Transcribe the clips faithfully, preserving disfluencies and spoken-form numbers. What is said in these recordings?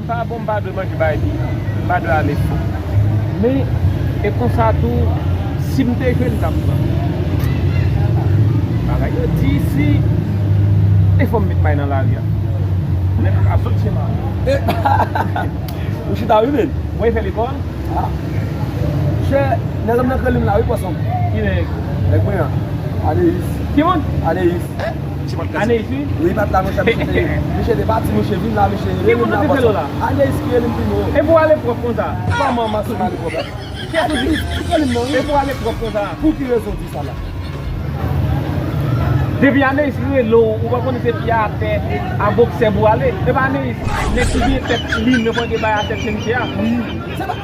Pa bon, m pa dwe manje bagay ki, m pa dwe ale fò. Men, e konsa tou, si m te jwe, m t ap pran. Bagay yo di isi, e fò m met may nan lari a. Nèg ap sot chez moi. Ou chita wi, men. Mwen fè lekòl. Ah. Chè, nèg m nan k rele m la, wi, pòson. Ki nèg? Nèg mwen an. Aneis. Ki moun? Aneis. Aneis, wi. Wi, pa t la, monchè, misye te, misye te pati, misye vin la, misye rele m la, pòson. Aneis ki rele m pi mo. E pou ale pwòp konsa? Kòman m ap ale pwòp la? Kiyès ou di? Aneis ki rele m nan, wi. E pou ale pwòp konsa? Pou ki rezon w di sa la? Depi Aneis rele w, ou pa konnen se pye atè a boksè pou ale. E pa Aneis, nèg ki gen tèt li, men pran de bay atè chenche a. Wi. Se pa,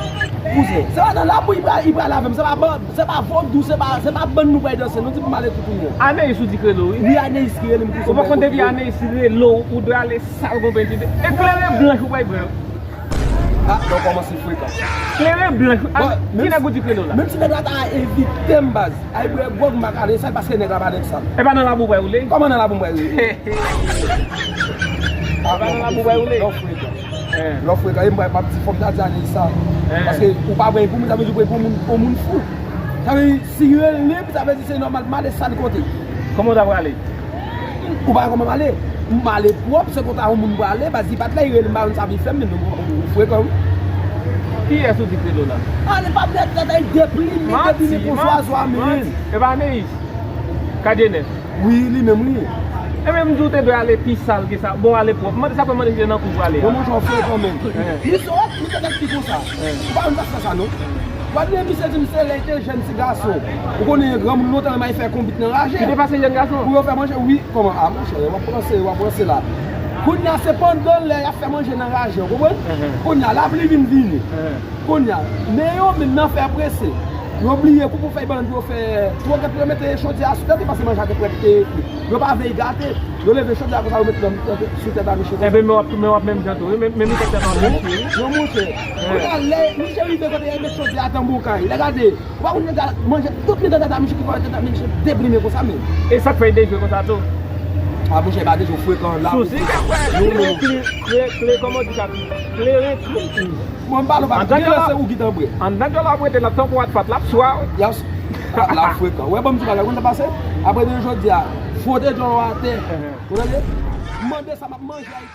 kouzen, se pa nan labou li pral, li pral avè m. Se pa ban, se pa vodou, se pa, se pa bann nou pral danse. Nou di pou m ale toutouni. Aneis ou di k rele w, wi. Wi, Aneis ki rele m kouzen. Ou pa konn depi Aneis rele w, ou dwe ale sal konpetite. Eklere blanch ou pral bwè. Ah, nou kòmanse frekan. Klere blanch. Ah, ki nèg ou di k rele w la? Menm si nèg la ta evite m, baz. Ay bwè gwòg, m pa ka ale sal paske nèg la pa nèg sal. E pa nan labou w pral woule? Kòman nan labou m pral woule? E pa nan labou w pral woule? Lè w frekan. Lè w frekan, e m pral, m ap di, fò m ta di Aneis sa. Paske ou pa pran pou moun, sa vle di ou pran pou moun, pou moun fou. Sa vle di, si yo rele m, sa vle di se nòmal, m ale sal kote. Kòman w ta prale? Ou pa wè kòman m ale? M ale pwòp, se konsa yon moun prale, baz li pa t la, li rele m, m pa konn sa pou l fè m, men nou, ou frekan, wi. Kiyès ou di k rele w la? Ale pa m nèt, nèt, ay deplime, deplime pou swazwa, men. E pa Aneis? Kadye nèf. Wi, li menm, wi. E men m di w te dwe ale pi sal ke sa. Bon, ale pwòp. Mande sa fè mande si se nan kou w prale a. Bon, monchè, w frekan menm. Misye, misye tèt pi konsa. Ou pa konn sa k fè sa, non. W ap gen misye di m se lè l te jèn ti gason. Ou konnen granmoun lontan renmen fè konbit nan raje. Li te pase jèn gason? Pou yo fè manje, wi. Kòman? A, monchè, w ap ranse, w ap ranse la. Kounye a, se pandan lè y ap fè manje nan raje, w konprann? Kounye a, lapli vin vini. Kounye a, men yo menm nan fè prese. Yo bliye kou pou fèy bann pou yo fè twogèt pou yo mete chodyè a sou tèt li, paske manje a te prèt te fri. Yo pa vle gate. Yo leve chodyè a konsa, yo met nan, sou tèt a misye konsa. Enben, men w ap, men w ap menm jan tou, wi, men, men misye tèt an misye, wi. Non, monchè. Kounye a, lè misye rive kote y ap met chodyè a tanbou kay, lè gade, ou pa konn nèg la manje tout mitan tèt a misye ki fè tèt a misye deplime konsa menm. E sa k fè l dejwe konsa tou? A, monchè, pa dejwe, frekan la. Sousi k ap fè kle, kle, kle, kòman w di sa? Klere, kle. Bon, m pale w pa, gen lè se ou ki t anbre. Anndan dyòl la ap rete la, tankou atpat la ap swa. Yes. L ap frekan. Wè, ban m di bagay, konn sa pase? Apre de jodi a, fwote dyòl ou atè. Ou tande? Mande sa m ap manje.